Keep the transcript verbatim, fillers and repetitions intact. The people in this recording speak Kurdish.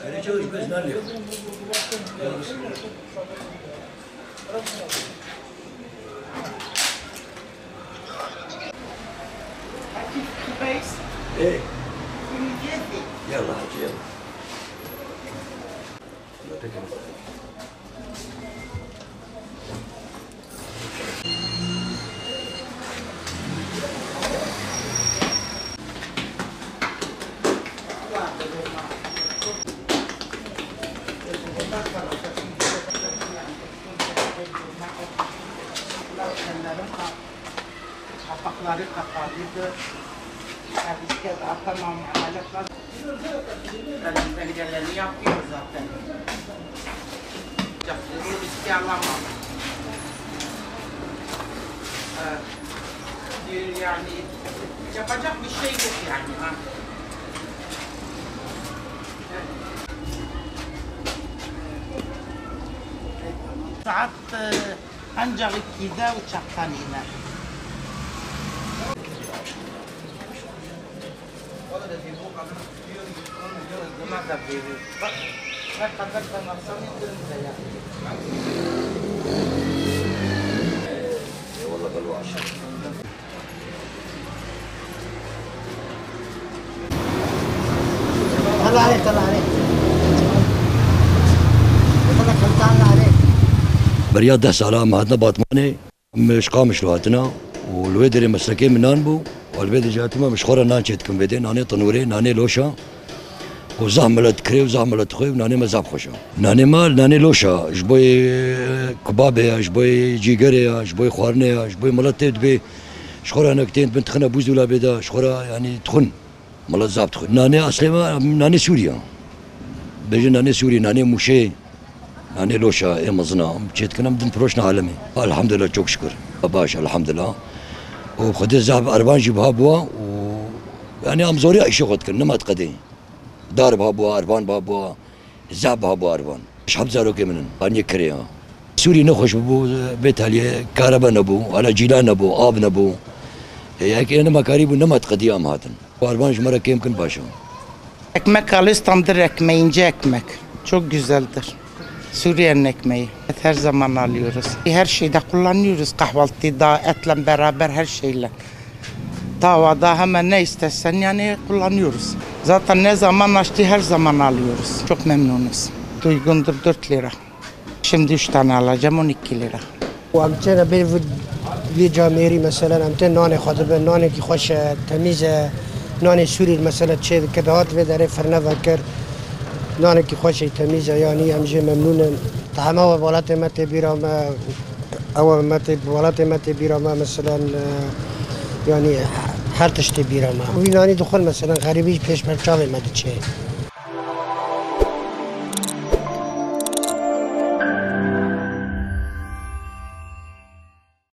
Erê çawiş bez nan lê. Ê. Yallah hacı, yallah. Kapakları kapalıydı. Servis kağıdı atamam, ameliyatlar. Elimden geleni yapıyor zaten. Yaptığımı riske alamam. Evet. Yani yapacak bir şey yok yani. Ha. Saat, e, ancak ikide uçaktan iner. الله عليك، الله عليك. Beriya deh sala em hatine Batmanê. Em ji Qamişlo hatine û li wê derê meslekê min nan bû û li vê derê jî hatime, em ji xwe re nan çêdikim vê dê, nanê tinûrê, nanê loşa û zaf milet kirê û zaf milet dixwe û nanê me zaf xweş e. Nanê me, nanê loşa, ji bo yê kebabê ya, ji bo yê cîgerê ya, ji bo yê xwarinê ya, ji bo yê milet tê dibê, ji xwe re hinek tên dibin, dixine bûzdûlabê de, ji xwe re, yanî dixwin. Milet zaf dixwe. Nanê eslê me, nanê Sûrî ye. Bêjin nanê Sûrî, nanê Mûşê, nanê loşa ê mezin a. Em çêdikin, em din firoşne alemê. Elhamdulillah, çok şükür. Baş, elhamdulillah. Û Xwedê zaf ervan jî biha bûa û, yanî, em zoriya îşê xwe dikin, nema diqedê. Dar biha bûa, ervan biha bûa. Zaf biha bû ervan. Ji heft zarokê min in. Aniyê kirê ya. Sûrî nexweş bû, vê taliyê karebe nebû, hala cîla nebû, av nebû. E, yek ê nema karî bû, nema diqedî em hatin. Ervan ji me re kêm kin baş e. Ekmek alıyoruz, tandır ekmeği, ince ekmek. Çok güzeldir. Suriye'nin ekmeği. Her zaman alıyoruz. Her şeyde kullanıyoruz. Kahvaltıda, etle beraber her şeyle. Tavada hemen ne istesen yani kullanıyoruz. Zaten ne zaman açtı her zaman alıyoruz. Çok memnunuz. Uygundur dört lira. Şimdi üç tane alacağım on iki lira. Û em têne bê vê, vê camêrî, meselen, em tên nanê xwe dibin, nanekî xweş e, temîz e, nanê Sûrî, meselen, çê dike, dihat vê derê firne vekir, nanekî xweş e, temîz e, yanî em jê memnûn in. Tehema we welatê me tê bîra me, ew me tê, welatê me tê bîra me, meselen, e, yanî her tişt tê bîra me. Vî nanî dixwin, meselen, xerîbî ji pêş ber çavê me diçê.